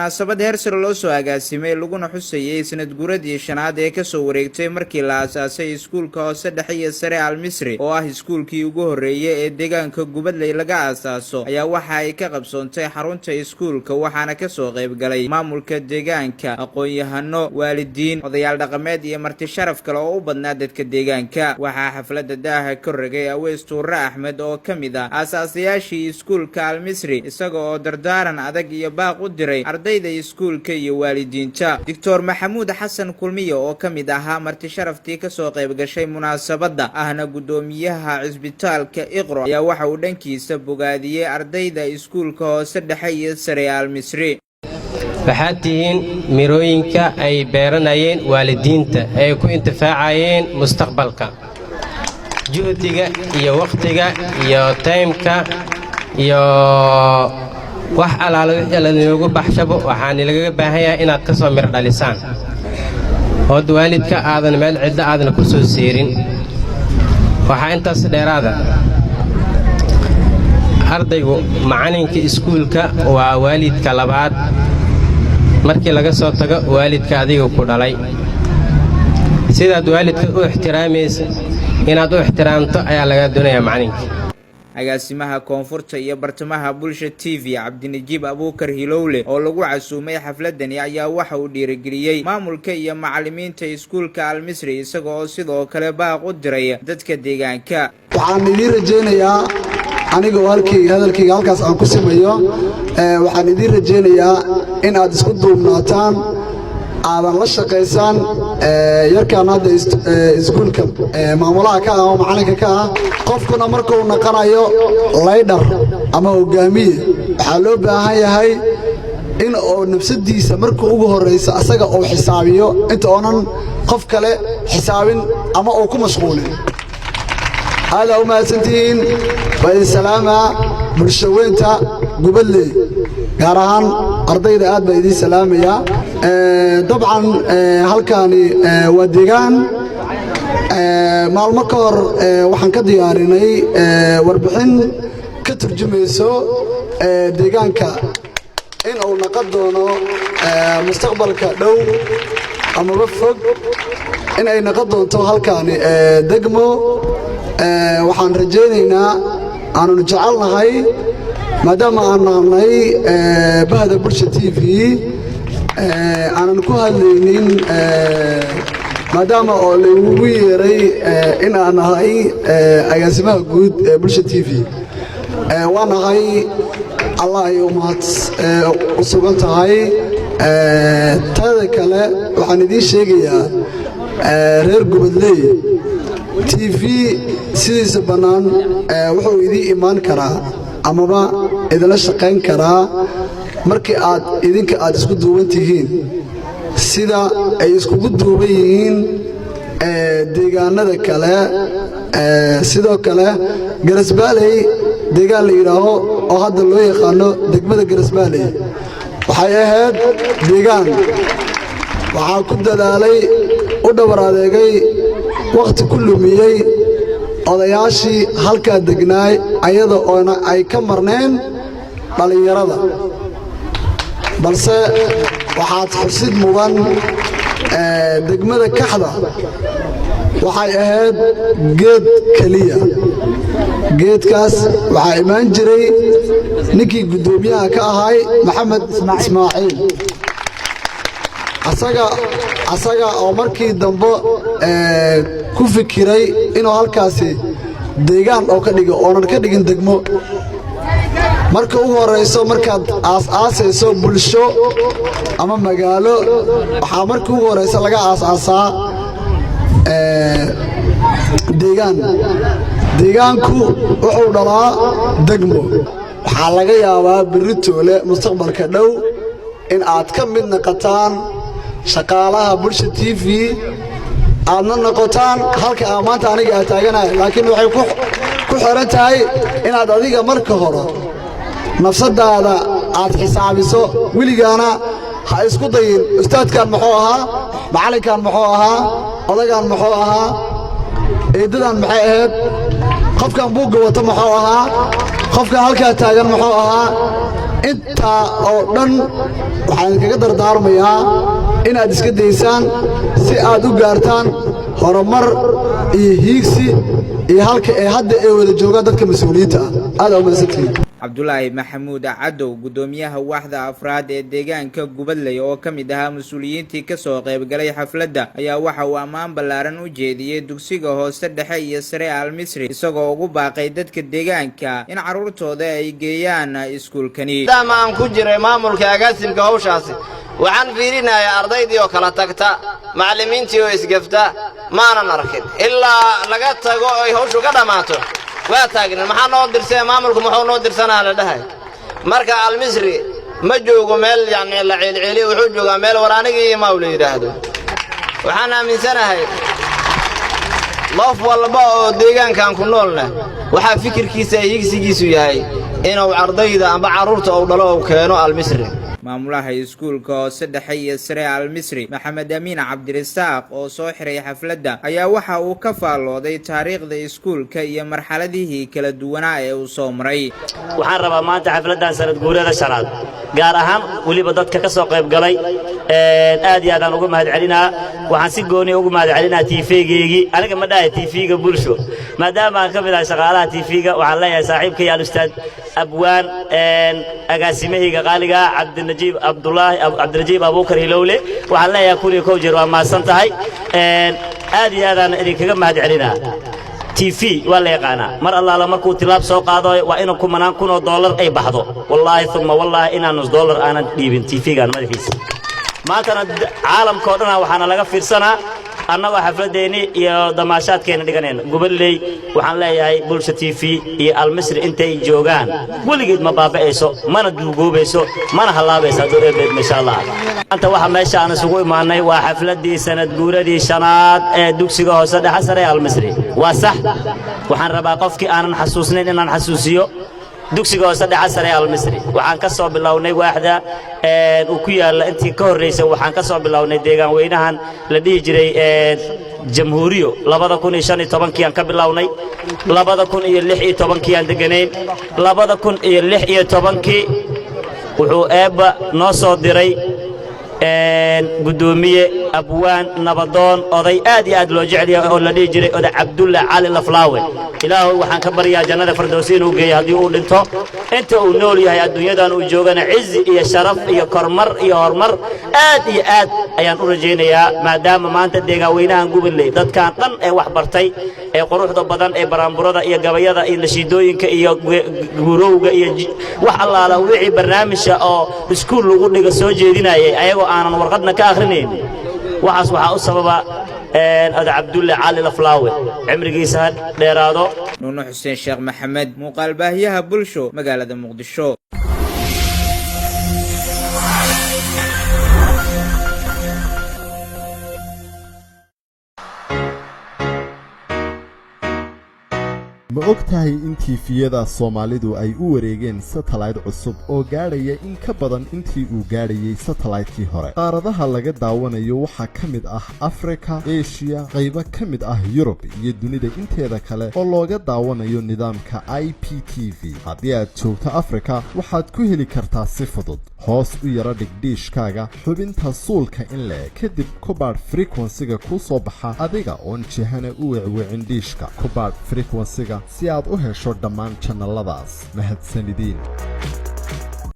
Munaasabad heer sare loo soo agaasimay, laguna xusayay sanad guuradii shanaad ee kasoo wareegtay markii la aasaasay iskuulka hoose, dhexe iyo sare Almisri, oo ah iskuulkii ugu horreeyay ee deegaanka Gubadley laga aasaaso, ayaa waxa ay ka qabsoontay xarunta iskuulka. Waxaana kasoo qaybgalay maamulka deegaanka, aqoon-yahano, waalidiin, odayaal dhaqameed iyo marti sharaf kale oo u badnaa dadka deegaanka. Waxaa xafladda daaha ka rogay Aweys Tuure Axmed, oo ka mid ah aasaasayaashii iskuulka Almisri, isaga oo dardaaran adag iyo baaq u diray ardayda iskuulka iyo waalidiinta. Doctor Maxamuud Xasan Kulmiye, oo ka mid ahaa marti sharaftii kasoo qayb gashay munaasabadda, ahna guddoomiyaha cisbitaalka Iqro, ayaa waxa uu dhankiisa bogaadiyey ardayda iskuulka hoose, dhexe iyo sare Almisri. Waxaad tihiin mirooyinka ay beeranayeen waalidiinta ay ku intifaacayeen mustaqbalka. Juhdiga iyo wakhtiga iyo time-ka iyo wax alaala wixii ladinoogu baxshabo, waxaana lagaga baahan yahay inaad ka soo miro dhalisaan, ood waalidka aadan meel cidlo aadan ku soo seerin. Waxaa intaas dheeraada, ardaygu macalinka iskuulka waa waalidka labaad markii laga soo tago waalidka adiga ku dhalay. Sidaad waalidka u ixtiraamaysa inaad u ixtiraamto ayaa laga doonayaa macalinka. Agaasimaha Koonfurta iyo Bartamaha Bulsha TV, Cabdinajiib Abuukar Hilowle, oo lagu casuumay xafladani, ayaa waxa uu dhiirigeliyey maamulka iyo macalimiinta iskuulka Almisri, isaga oo sidoo kale baaq u diray dadka deegaanka. Waxaan idiin rajaynayaa, anigoo halkayga hadalkayga halkaas aan ku simayo, waxaan idiin rajaynayaa in aad isku duubnaataan, aadan la shaqaysaan yarkaan hadda iskuulka maamulaha ka ah oo macalinka ka ah. Qofkuna markuu naqanayo leader ama hogaamiye, waxaa loo baahan yahay in uu nafsadiisa marka ugu horraysa asaga uu xisaabiyo, inta oonan qof kale xisaabin ama uu ku mashquulin. Aadaa u mahadsantihiin. Waa idin salaamaa, bulshaweynta Gubadley, gaar ahaan ardayda, aad baa idiin salaamayaa. Dabcan halkaani waa deegaan. Maalmo ka hor waxaan ka diyaarinay warbixin ka turjumayso deegaanka in uu naqon doono mustaqbalka dhow amaba fog, in ay naqon doonto halkaani degmo. Waxaan rajaynaynaa, aanunu jecelnahay, maadaama aan nahnay bahda Bulsha TV, aanan ku hadlaynin, maadaama oo lagugu yeeray in aan nahay agaasimaha guud ee Bulsha TV, waa nahay. Allah ay umahad u sugan tahay. Taada kale, waxaan idiin sheegayaa, reer Gubadley, TV sidiisa bannaan wuxuu idiin imaan karaa amaba idinla shaqayn karaa markii aad idinka aad isku duuban tihiin, sida ay iskugu duuban yihiin deegaanada kale. Sidoo kale Garasbaaley, deegaan la yidhaaho oo hadda loo yaqaano degmada Garasbaaley, waxay ahayd deegaan waxaa ku dadaalay, u dhabar adeegay, wakhti ku lumiyey odayaashii halkaa degnaay, ayada oona ay ka marneen dhallinyarada. Balse waxaad xusid mudan, degmada Kaxda waxay ahayd geed keliya. Geedkaas waxaa imaan jiray ninkii guddoomiyaha ka ahay, Maxamed Ismaaciil, asaga oo markii dambe ku fikiray inuu halkaasi deegaan oo ka dhigo, oonan ka dhigin degmo. Marka ugu horrayso, markaad aas-aasayso bulsho ama magaalo, waxaa marka ugu horraysa laga aas-aasaa deegaan. Deegaanku wuxuu dhalaa degmo. Waxaa laga yaabaa berritoole, mustaqbalka dhow, in aad ka mid noqotaan shaqaalaha Bulsha TV, aadna noqotaan halka aa maanta aniga aad taaganahay. Laakiin waxay ku xiran tahay inaad adiga marka hore nafsadaada aad xisaabiso. Weligaana ha isku dayin ustaadkan muxuu ahaa, macallinkan muxuu ahaa, odagaan muxuu ahaa, eeddadan maxay ahayd. Qofkan buugga wata muxuu ahaa? Qofkan halkaa taagan muxuu ahaa? Intaa oo dhan waxaan idinkaga dardaarmayaa inaad iska daysaan si aad u gaartaan horumar iyo hiigsi iyo halka ee hadda ay wada joogaan dadka mas-uuliyiinta ah. Aad aa umahadsantihiin. Cabdulaahi Maxamuud Cadow, guddoomiyaha waaxda afraad ee deegaanka Gubadley oo ka mid ahaa mas-uuliyiintii kasoo qaybgalay xafladda, ayaa waxa uu ammaan ballaaran u jeediyey dugsiga hoose, dhexe iyo sare Almisri, isagoo ugu baaqay dadka deegaanka in carruurtooda ay geeyaan iskuulkani. Maadaama aan ku jiray maamulka agaasimka hawshaasi, waxaan fiirinayaa ardaydii oo kala tagta, macallimiintii oo isgafta maanan arkin. Ilaa laga tago ay hawshu ka dhammaato waa taagnin. Maxaa noo dirsee? Maamulku muxuu noo dirsanaa la dhahay. Marka Almisri ma joogo meel yacni la ceelceeliyo, wuxuu joogaa meel war anigii imaw la yidhaahdo. Waxaan aaminsanahay qof walba oo deegaankan ku noolna waxaa fikirkiisa iyo higsigiisu yahay inuu ardayda amba carruurta uu dhalo uu keeno Almisri. Maamulaha iskuulka hoose, dhexe iyo sare Almisri, Maxamed Amiin Cabdirisaaq, oo soo xiray xafladda, ayaa waxa uu ka faallooday taariikhda iskuulka iyo marxaladihii kala duwanaa ee uu soo maray. Waxaan rabaa maanta xafladdan sanad guurada shanaad, gaar ahaan weliba dadka ka soo qayb galay, aad iyo aadaan uga mahad celinaa. Waxaan si gooniya ugu mahad celinaa TV-geygii. Aniga ma dhahay TV-ga Bulsho, maadaama aan ka mid ahay shaqaalaha TV-ga. Waxaan leeyahay saaxiibkay alustaad abwaan, agaasimahayga qaaliga Cabdinajiib Cabdulaahi, Cabdinajiib Abuukar Hilowle, waxaan leeyahay 1001 jeer waa mahadsan tahay. Aad iyo aadaan idinkaga mahad celinaa. TV waa la yaqaanaa, mar allaala markuu tilaab soo qaado waa inuu kumanaan kunoo dollar ay baxdo. Wallaahi uma wallaahi inaan nus dollar aanan dhiibin TV-gan madaxiisa. Maantana caalamka oo dhana waxaana laga fiirsanaa annagoo xafladdeenni iyo damaashaadkeenna dhiganayna Gubadley. Waxaan leeyahay Bulsha TV iyo Almisri intay joogaan weligeed ma baaba'ayso, mana duugoobayso, mana hallaabayso hadduu Eebbe insha Allah. Maanta waxa meesha aan isugu imaannay waa xafladdii sanad guuradii shanaad ee dugsiga hoose, dhexe, sare ee Almisri. Waa sax. Waxaan rabaa qofkii aanan xasuusnayn inaan xasuusiyo dugsiga hoose, dhexe, sare ee Almisri. Waxaan ka soo bilownay waaxda uu ku yaalla. Intii ka horraysay waxaan ka soo bilownay deegaan weynahan la dhihi jiray Jamhuuriyo. 2015-kii aan ka bilownay, 2016-kii aan degganayn. 2016-kii wuxuu Eebba noo soo diray guddoomiye, abwaan, nabadoon, oday aad iyo aad loo jecel yahay oo la dhihi jiray Oday Cabdulla Cali Laflaawe. Ilaahu waxaan ka baryaa jannada Fardowsi inuu geeyo haddii uu dhinto. Inta uu nool yahay, adduunyadan uu joogana, cizi iyo sharaf iyo kormar iyo horumar aad iyo aad ayaan u rajaynayaa, maadaama maanta deegaan weynahan Gubadley dadkan dhan ee wax bartay ee quruxda badan ee baraanburada iyo gabayada iyo nashiidooyinka iyo guurowga iyo wax allaala wixii barnaamijka oo iskuul lagu dhigo soo jeedinayay, ayagoo aanan warqadna ka akhrinayn. Waxaas waxaa u sababa oday Cabdulle Cali Laflaawe. Cimrigiisa ha dheeraado. Nuuno Xuseen Sheekh Maxamed, muuqaal baahiyaha Bulsho, magaalada Muqdisho. Ma og tahay in TV-yada Soomaalidu ay u wareegeen satellite cusub oo gaadhaya in ka badan intii uu gaadhayey satellite-kii hore? Qaaradaha laga daawanayo waxaa ka mid ah Afrika, Eshiya, qaybo ka mid ah Yurub iyo dunida inteeda kale oo looga daawanayo nidaamka IPTV. Haddii aad joogto Afrika, waxaad ku heli kartaa si fudud: hoos u yaro dhig dhiishkaaga xubinta suulka in le, kadib ku baadh frequency-ga kuu soo baxa adiga oon jihana u wecwicin dhiishka. Ku baadh frequency-ga si aad u hesho dhammaan channel-adaas. Mahadsanidin.